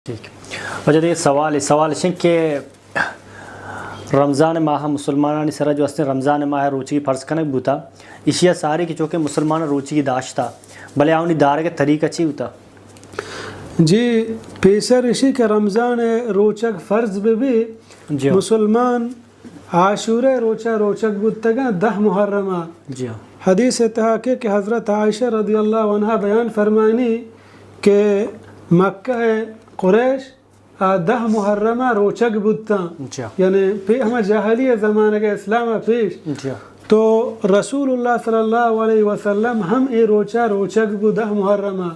ٹھیک۔ واجہ دگہ سوالے، سوال اش انت کہ رمضان ماہ مسلمانانی سرا جو استیں رمضان ماہ روچگی فرض کنگ بوتا، ایشی ء ساری کہ چونکہ مسلمان روچگی داشتا، بلے آہانی دارگ ء طریقہ چی بوتا؟ جی، پیسر اشی کہ رمضان ء روچگ فرض بہ بی، جی۔ مسلمان عاشورہ روچا روچگ بوتگاں دہ محرم ء۔ جی۔ حدیث ء تہا کہ، کہ حضرت عائشہ رضی اللہ عنہا بیان فرمانی کہ مکہ ء قریش آ دہ محرم ء روچگ بوتاں۔ جی۔ یعنی پہ ہما جاہلی زمانگ ء اسلام ء پیش۔ جی۔ تو رسول اللہ صلی اللہ علیہ وسلم ہم اے روچا روچگ بو دہ محرم ء۔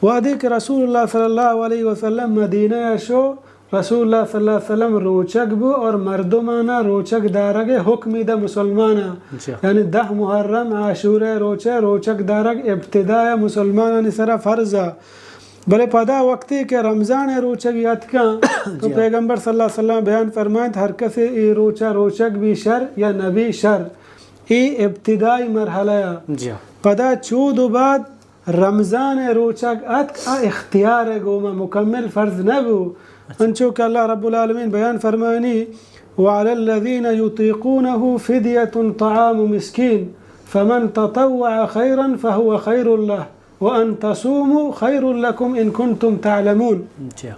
وہدے کہ رسول اللہ صلی اللہ علیہ وسلم مدینہ ء شو، رسول اللہ صلی اللہ علیہ وسلم روچگ بو اور مردمانا روچگ دارگ ء حکمی دا مسلمانا۔ جی۔ یعنی دہ محرم عاشورہ روچہ روچگ دارگ ابتداء مسلمانانی سرا فرض ء۔ بلے پدا وقتی کہ رمضان ء روچگ اتکاں تو جی۔ پیغمبر صلی اللہ علیہ وسلم بیان فرمائنت، ہر کسے اے روچا روچگ بی شر یا نبی شر، اے ابتدائی مرحلہ ء۔ جی۔ پدا چود و بعد رمضان ء روچگ اتک، آ اختیار ء گوما مکمل فرض نہ بو۔ انچو کہ اللہ رب العالمین بیان فرمانی، وعلی الذین یطیقونہ فدیۃ طعام مسکین، فمن تطوع خیرا فہو خیر لہ، وان تصوموا خیر لکم ان کنتم تعلمون۔ جی۔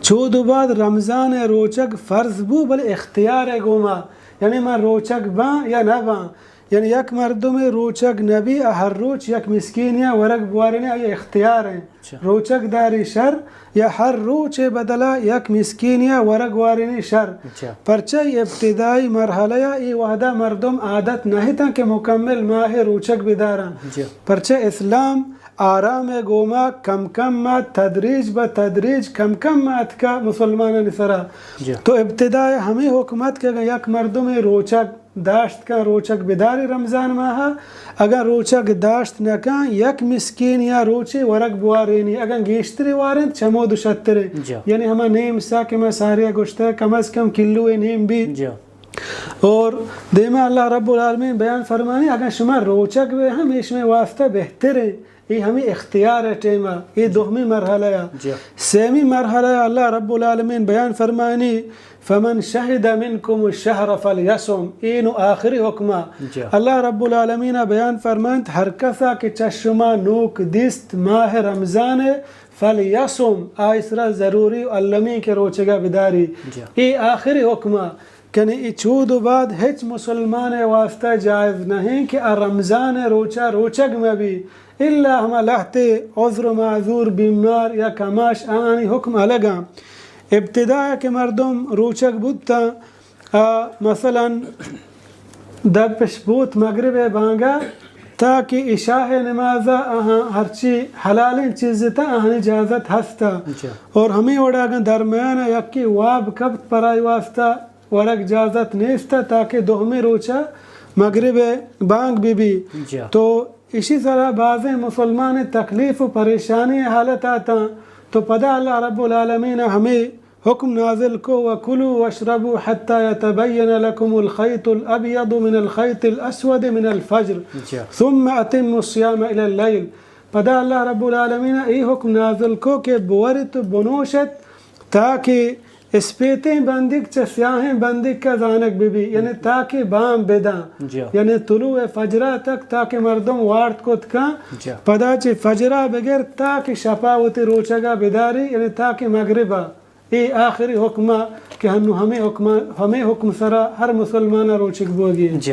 چود و بعد رمضان ء روچگ فرض بو، بلے اختیار ء گوما، یعنی من روچگ باں یا نہ باں۔ یعنی یک مردمے روچگ نبی، آ ہر روچ یک مسکینیا ورگ بوارینی آئی اختیار ہیں۔ اچھا۔ روچگ داری شر یا ہر روچے بدلا یک مسکینیا ورگ وارینی شر۔ اچھا۔ پرچہ ابتدائی مرحلہ یا ای وحدہ مردم عادت نہ تاں کہ مکمل ماہ روچگ بداراں۔ جی۔ پرچہ اسلام آرام گوما کم کم ما تدریج بہ تدریج کم کم ما اتکا مسلمانانی سرا۔ جی۔ تو ابتداء ہمیں حکم ات کہ اگر یک مردمے روچگ داشت کن روچگ بداری رمضان ماہ، اگاں روچگ داشت نہ کن یک مسکین یا روچے ورگ بوارینی، اگاں گیشتری وارنت چمود و شترے۔ جا۔ یعنی ہما نیم سا کہ ما ساریا گوشتہ کم از کم کلو نیم بی۔ جا۔ اور دیما اللہ رب العالمین بیان فرمانی، اگاں شما روچگ بے ہم اے شما واسطہ بہتر ہیں۔ اے ہمیں اختیار ء ٹیم ء، اے دومی مرحلہ ء۔ جی۔ سیمی مرحلہ ء اللہ رب العالمین بیان فرمانی، فمن شہد منکم الشہر فلیصم، اے نو آخری حکم ء۔ جی۔ اللہ رب العالمین ء بیان فرمانت، ہر کسا کہ چہ شما نوک دیست ماہ رمضان ء، فلیصم، آ اسرا ضروری و المی کہ روچگا بداری۔ جی۔ اے آخری حکم ء۔ کنے اے چود و بعد ہچ مسلمان ء واسطہ جائز نہ انت کہ آ رمضان ء روچا روچگ مہ بی، الا ہما لہتے عذر و معذور، بیمار یا کماش، آہانی حکم الگاں۔ ابتدا کہ مردم روچگ بوتاں، آ مثلاً دپش بوت مغرب ء بانگا تاکہ عشاء ء نمازا آہاں ہرچی حلالیں چیز تا آہانی اجازت ہستا۔ اچھا۔ اور ہمیں وڑا اگاں درمیان ء یکی واب کپت پرائی واسطہ ورگ جازت نیست تاکہ دومی روچا مغرب ء بانگ بہ بی۔ جا۔ تو اشی سرا بازیں مسلمان تکلیف و پریشانی حالت آتاں، تو پدا اللہ رب العالمین ہمیں حکم نازل کو، وکلوا واشربوا حتی یتبین لکم الخیط الابیض من الخیط الاسود من الفجر، جا۔ ثم اتموا الصیام الی اللیل۔ پدا اللہ رب العالمین ای حکم نازل کو کہ بورت و بنوشت تاکہ اسپیتیں بندیگ چہ سیاہیں بندیگ کا زانگ بہ بی، یعنی تاکہ بام بداں، جی۔ یعنی طلوع فجرا تک تاکہ مردم وارت کت کن، جی۔ پدا چہ فجرا بگر تاکہ شپا وتی روچگا بداری، یعنی تاکہ مغربا۔ اے آخری حکمہ کہ ہنو ہمیں حکمہ، ہمیں حکم سرا ہر مسلمانا روچگ بوگی۔ جی۔